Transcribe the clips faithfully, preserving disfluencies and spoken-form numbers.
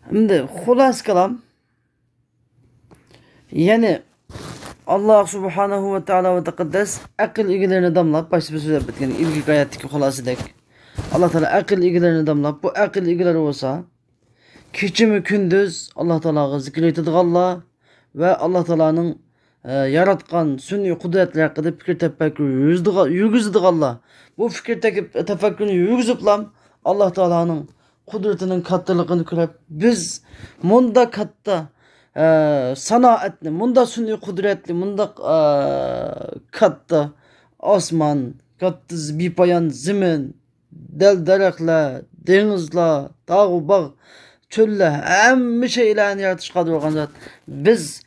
ئەمدى خۇلاسە كالام، يەنى، ئاللا سۇبھانەھۇ ۋە تائالا ۋە تەقەددەس ئەقىل ئىگىلىرىنى داملاپ، باشتا بىز سۆزلەپ ئۆتكەن ئىلگىرىكى ئايەتتىكى خۇلاسىدەك، ئاللا تائالا ئەقىل ئىگىلىرىنى داملاپ، بۇ ئەقىل ئىگىلىرى بولسا كېچىمۇ كۈندۈز ئاللا تائالاغا زىكىر ئېيتىدىغانلار ۋە ئاللا تائالانىڭ، ئە، ياراتقان سۈنئىي قۇدرەتلىرى ھەققىدە پىكىر تەپەككۇر يۈرگۈزىدىغا-، يۈرگۈزىدىغانلار. بۇ پىكىر تەكىپ-، تەپەككۇرنى يۈرگۈزۈپلا ئاللا تائالانىڭ قۇدرىتىنىڭ كاتتىلىقىنى كۆرۈپ، بىز مۇنداق كاتتا، ئە، سانائەتنى، مۇنداق سۈنئىي قۇدرەتنى، مۇنداق، ئە، كاتتا ئاسمان، كاتتا ز-، بىپايان زېمىن، دەل-دەرەخلەر، دېڭىزلار، تاغۇ باغ، چۆللەر، ھەممە شەيلەرنى يارىتىشقا قادىر بولغان زات. بىز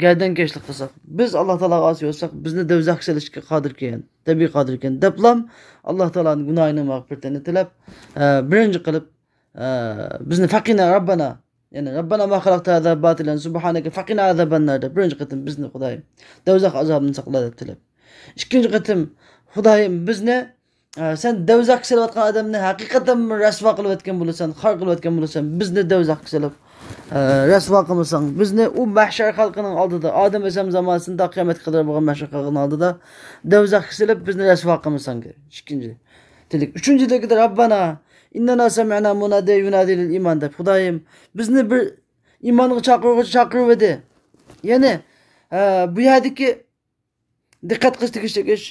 گەردەنكەشلىك قىلساق، بىز ئاللا تائالاغا ئاسىي بولساق، بىزنى دوزاخقا سېلىشقا قادىركەن، تەبىئىي قادىركەن، دەپلا ئاللا تائالانىڭ گۇناھىنىڭ مەغپىرىتىنى تىلەپ، ئە، بىرىنچى قىلىپ، ئە، بىزنى فەقىنا رەببانا، يەنى رەببانا ما خەلەقتە ھازا باتىلەن سۇبھانەكە فەقىنا ئازابەننار دەپ، بىرىنچى قېتىم بىزنى خۇدايىم دوزاخ ئازابىدىن ساقلا دەپ تىلەپ. ئىككىنچى قېتىم خۇدايىم بىزنى، ئە، سەن دوزاخقا سېلىۋاتقان ئادەمنى ھەقىقەتەن رەسۋا قىلىۋەتكەن بولىسەن، خار قىلىۋەتكەن بولىسەن، بىزنى دوزاخقا سېلىپ، ئە، رەسۋا قىلمىساڭ، بىزنى ئۇ مەھشەر خەلقىنىڭ ئالدىدا، ئادەم ئەلەيھىسسالام زامانىسىدىن تا قىيامەتكە قەدەر بولغان مەھشەر خەلقىنىڭ ئالدىدا دوزاخقا سېلىپ، بىزنى رەسۋا قىلمىساڭ. ئىككىنچى تىلەك. ئۈچىنچى تىلىكىدە رەببانا ئىننەنا سەمىئنا مۇنادىيەن يۇنادى لىل ئىمان دەپ، خۇدايىم، بىزنى بىر ئىمانغا چاقىرغۇچى چاقىرىۋىدى. يەنى، ئە، بۇ يەردىكى دىققەت قىلىش تېگىشلىك ئىش،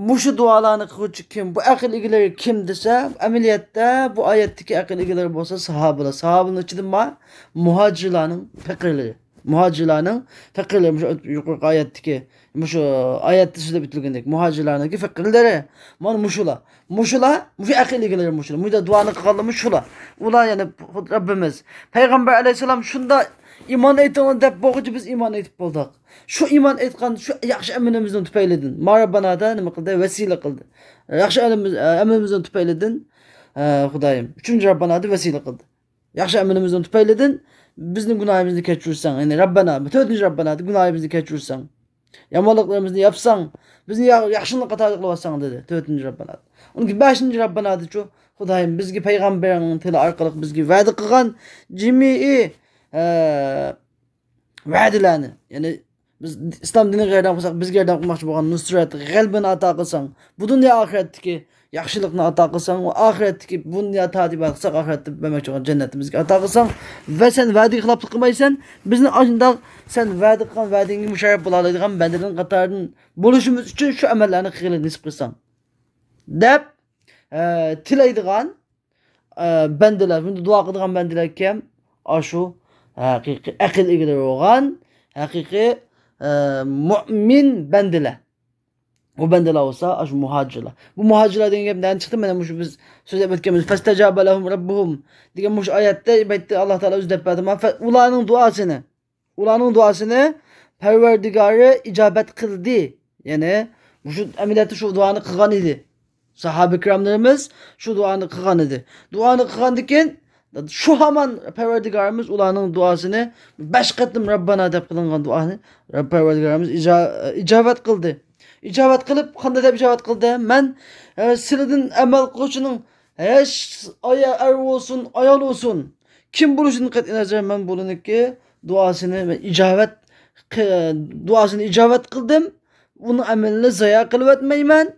مۇشۇ دۇئالارنى قىلغۇچى كىم؟ بۇ ئەقىل ئىگىلىرى كىم دېسە، ئەمەلىيەتتە بۇ ئايەتتىكى ئەقىل ئىگىلىرى بولسا ساھابىلار. ساھابىلارنىڭ ئىچىدىمۇ مۇھاجىرلارنىڭ پېقىرلىرى. مۇھاجىرلارنىڭ پېقىرلىرى، مۇشۇ يۇقىرىقى ئايەتتىكى، مۇشۇ ئايەتتە سۆزلەپ ئۆتۈلگەندەك، مۇھاجىرلارنىڭكى پېقىرلىرى. مانا مۇشۇلار. مۇشۇلار، مۇشۇ ئەقىل ئىگىلىرى مۇشۇلار. مۇشۇنداق دۇئانى قىلغانلار مۇشۇلار. ئۇلار يەنى رەببىمىز، پەيغەمبەر ئەلەيھىسسالام شۇنداق ئىمان ئېيتىڭلار دەپ بولغۇچە بىز ئىمان ئېيتىپ بولدۇق. شۇ ئىمان ئېيتقان شۇ ياخشى ئەمىلىمىزنىڭ تۈپەيلىدىن، ما رەببانادا نېمە قىلدى؟ ۋەسىلە قىلدى. ياخشى ئەمىلىمىز، ئەمىلىمىزنىڭ تۈپەيلىدىن، ئە، خۇدايىم، ئۈچىنچى رەببانادا ۋەسىلە قىلدى. ياخشى ئەمىلىمىزنىڭ تۈپەيلىدىن بىزنىڭ گۇناھىمىزنى كەچۈرسەڭ، يەنى رەببانا، تۆتىنچى رەببانادا گۇناھىمىزنى كەچۈرسەڭ، يامانلىقلىرىمىزنى ياپساڭ، بىزنى يا-، ياخشىلىق قاتارىدا قىلىۋاتساڭ، دېدى تۆتىنچى رەببانادا. ئۇنىڭ بەشىنچى رەببانادىچۇ، خۇدايىم، بىزگە پەيغەمبەرنىڭ تىلى ئارقىلىق بىزگە ۋەدە قىلغان جىمىئى، ئە، ۋەدىلەرنى، يەنى بىز ئىسلام دىنىغا ياردەم قىلساق، بىزگە ياردەم قىلماقچى بولغان نۇسرەت، غەلىبىنى ئاتا قىلساڭ، بۇ دۇنيا ئاخىرەتتىكى ياخشىلىقنى ئاتا قىلساڭ ۋە ئاخىرەتتىكى بۇ دۇنيا تائەت ئىبادەت قىلساق، ئاخىرەتتە بەرمەكچى بولغان جەننەتنى بىزگە ئاتا قىلساڭ ۋە سەن ۋەدىگە خىلاپلىق قىلمايسەن، بىزنى ئاشۇنداق سەن ۋەدە قىلغان ۋەدىڭگە مۇشەررەپ بولالايدىغان بەندىلەرنىڭ قاتارىدىن بولۇشىمىز ئۈچۈن شۇ ئەمەللەرنى قىلغىلى نېسىپ قىلساڭ، دەپ، ئە، تىلەيدىغان، ئە، بەندىلەر، بۇنى دۇئا قىلىدىغان بەندىلەر كىم؟ ئاشۇ ھەقىقىي ئەقىل ئىگىلىرى بولغان ھەقىقىي، ئە، مۇئمىن بەندىلەر. بۇ بەندىلەر بولسا ئاشۇ مۇھاجىرلار. بۇ مۇھاجىرلار دېگەن گەپ نەدىن چىقتى؟ مانا مۇشۇ بىز سۆزلەپ ئۆتكەنبىز. فەستەجابە لەھۇم رەببۇھۇم دېگەن مۇشۇ ئايەتتە ئەلۋەتتە ئاللا تائالا ئۆزى دەپ بەردى. مانا فە-، ئۇلارنىڭ دۇئاسىنى، ئۇلارنىڭ دۇئاسىنى پەرۋەردىگارى ئىجابەت قىلدى. يەنى مۇشۇ ئەمەلىيەتتە شۇ دۇئانى قىلغان ئىدى. ساھابە كىراملىرىمىز شۇ دۇئانى قىلغان ئىدى. دۇئانى قىلغاندىن كېيىن شۇ ھامان پەرۋەردىگارىمىز ئۇلارنىڭ دۇئاسىنى بەش قېتىم رەببانا دەپ قىلىنغان دۇئانى پەرۋەردىگارىمىز ئىجا-، ئىجابەت قىلدى. ئىجابەت قىلىپ، قانداق دەپ ئىجابەت قىلدى؟ مەن، ئە، سىلىدىن ئەمەل قىلغۇچىنىڭ ھېچ ئايا-، ئەر بولسۇن، ئايال بولسۇن، كىم بولۇشىدىن قەتئىينەزەر، مەن بۇلىنىڭكى دۇئاسىنى مەن ئىجابەت قى-، دۇئاسىنى ئىجابەت قىلدىم. ئۇنىڭ ئەمىلىنى زايا قىلىۋەتمەيمەن.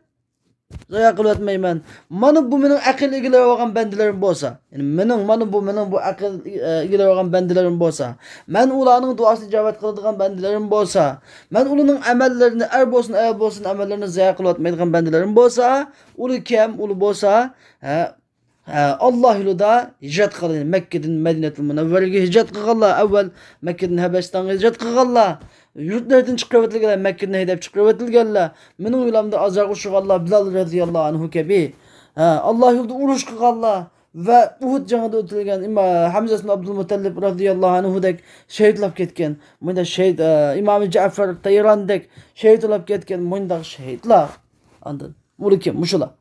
زايا قىلىۋەتمەيمەن. مانا بۇ مېنىڭ ئەقىل ئىگىلىرى بولغان بەندىلىرىم بولسا، يەنى مېنىڭ، مانا بۇ مېنىڭ بۇ ئەقىل، ئە، ئىگىلىرى بولغان بەندىلىرىم بولسا، مەن ئۇلارنىڭ دۇئاسىنى ئىجابەت قىلىدىغان بەندىلىرىم بولسا، مەن ئۇلارنىڭ ئەمەللىرىنى، ئەر بولسۇن، ئايال بولسۇن، ئەمەللىرىنى زايا قىلىۋەتمەيدىغان بەندىلىرىم بولسا، ئۇلار كىم؟ ئۇلار بولسا، ھە، ھە، ئاللا يولىدا ھىجرەت قىلغان، مەككىدىن مەدىنەتۇل مۇنەۋۋەرىگە ھىجرەت قىلغانلار، ئەۋۋەل مەككىدىن ھەبەشىستانغا ھىجرەت قىلغانلار، يۇرتلىرىدىن چىقىرىۋېتىلگەنلەر، مەككىدىن ھەيدەپ چىقىرىۋېتىلگەنلەر، مېنىڭ يولۇمدا ئازارغا ئۇچرىغانلار، بىلال رەزىياللاھۇ ئەنھۇ كەبى، ھە، ئاللا يولىدا ئۇرۇش قىلغانلار ۋە ئۇھۇد جەڭىدە ئۆلتۈرۈلگەن ئىما-، ھەمزە ئىبن ئابدۇلمۇتەللىپ رەزىياللاھۇ ئەنھۇدەك شېھىتلاپ كەتكەن، مۇنداق شېھىت، ئە، ئىمامى جەئفەر تەيراندەك شېھىتلاپ كەتكەن مۇنداق شېھىتلار. ئاندىن، مۇلكىم مۇشۇلار.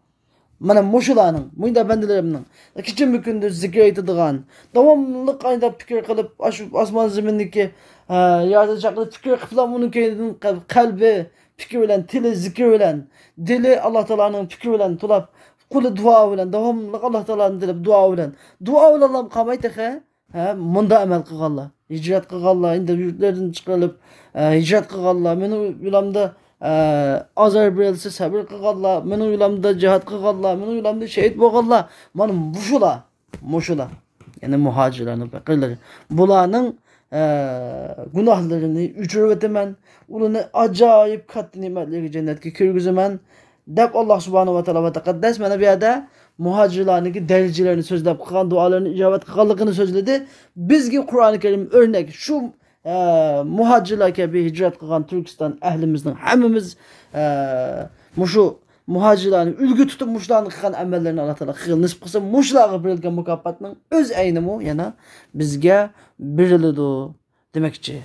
مانا مۇشۇلارنىڭ، مۇنداق بەندىلىرىمنىڭ كېچىمۇ كۈندۈز زىكىر ئېيتىدىغان، داۋاملىق ئايدا پىكىر قىلىپ، ئاشۇ ئاسمان زېمىننىڭكى، ھە، يارىتىلىش ھەققىدە پىكىر قىلىپلا، ئۇنىڭ كەينىدىن قەل-، قەلبى پىكىر بىلەن، تىلى زىكىر بىلەن، دىلى ئاللا تائالانىڭ پىكرى بىلەن تولاپ، قولى دۇئا بىلەن، داۋاملىق ئاللا تائالانى تىلەپ دۇئا بىلەن، دۇئا بىلەنلا قالماي تېخى، ھە، مۇندا ئەمەل قىلغانلار، ھىجرەت قىلغانلار، ئەندى يۇرتلىرىدىن چىقىرىلىپ، ئە، ھىجرەت قىلغانلار، مېنىڭ يولۇمدا، ئە، ئازار بېرىلسە سەۋر قىلغانلار، مېنىڭ يولۇمدا جىھاد قىلغانلار، مېنىڭ يولۇمدا شېھىت بولغانلار، مانا مۇشۇلار، مۇشۇلار. يەنى مۇھاجىرلارنىڭ پېقىرلىرى. بۇلارنىڭ، ئە، گۇناھلىرىنى ئۆچۈرۈۋېتىمەن، ئۇلارنى ئاجايىپ كاتتا نېمەتلىرىگە جەننەتكە كىرگۈزىمەن، دەپ، ئاللا سۇبھانەھۇ ۋە تائالا ۋە تەقەددەس مانا بۇ يەردە مۇھاجىرلارنىڭكى دەرىجىلىرىنى سۆزلەپ قىلغان، دۇئالىرىنى ئىجابەت قىلغانلىقىنى سۆزلىدى. بىزگە قۇرئانى كەرىم ئۆرنەك شۇ، ئە، مۇھاجىرلار كەبى ھىجرەت قىلغان تۈركىستان ئەھلىمىزنىڭ ھەممىمىز، ئە، مۇشۇ مۇھاجىرلارنى ئۈلگە تۇتۇپ، مۇشۇلارنىڭ قىلغان ئەمەللىرىنى ئاللا تائالا قىلغىلى نېسىپ قىلسا، مۇشۇلارغا بېرىلگەن مۇكاپاتنىڭ ئۆز ئەينىمۇ يەنە بىزگە بېرىلىدۇ دېمەكچى.